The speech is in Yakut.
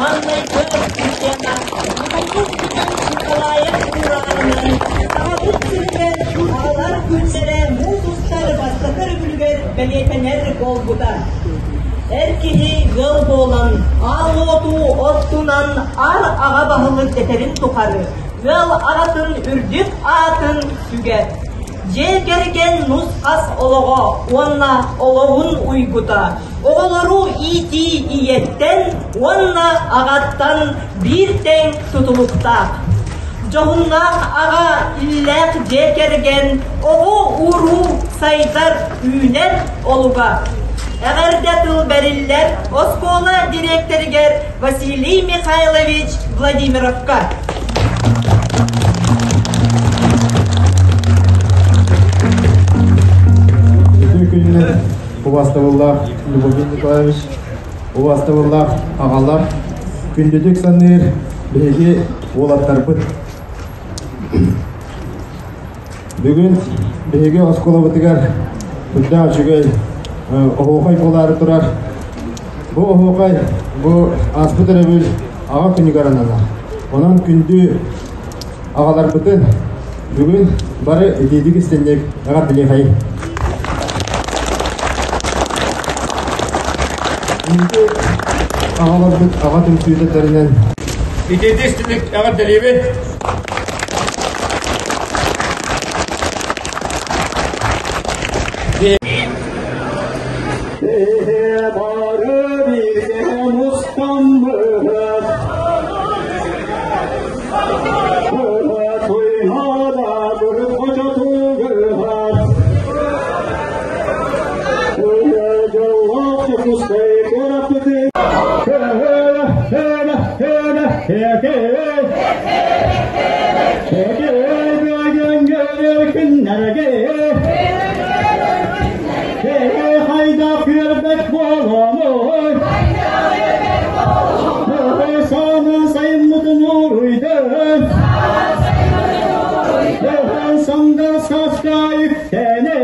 маҥнайгы президена Михаил Николаев уурааҕынан Сахабыт сиригэр аҕалар күннэрэ муус устар бастакы өрөбүлүгэр бэлиэтэнэр буолбута. Эр киһи ыал буолан, аал уоту оттунан ар аҕа баһылык дэтэрин тухары ыал аҕатын үрдүк аатын сүгэр. Дьиэ кэргэн нус-хас олоҕо уонна олоҕун уйгута оҕолору иитии ийэттэн уонна аҕаттан биир тэҥ тутулуктаах. Дьоһуннаах аҕа иллээх дьиэ кэргэн оҕо-уруу сайдар, үүнэр олуга. Эҕэрдэ тыл бэриллэр оскуола дириэктэригэр Василий Михайлович Владимировка. Үтүө күнүнэн убаастабыллаах Любовь Николаевич, убаастабыллаах аҕалар, күндүтүк саныыр биһиги уолаттарбыт. Бүгүн биһиги оскуолабытыгар үрдээх үчүгэй оһуохай буолаары турар. Бу оһуохай бу ааспыт өрөбүл аҕа күнүгэр ананар. Онон күндү аҕаларбытын бүгүн бары итиитик истинник эҕэрдэлиэхэйин. Күндү аҕаларбыт аҕа түмсүүтэ тэринэн Итиитик истинник эҕэрдэлиибин. Саска үктэнэ.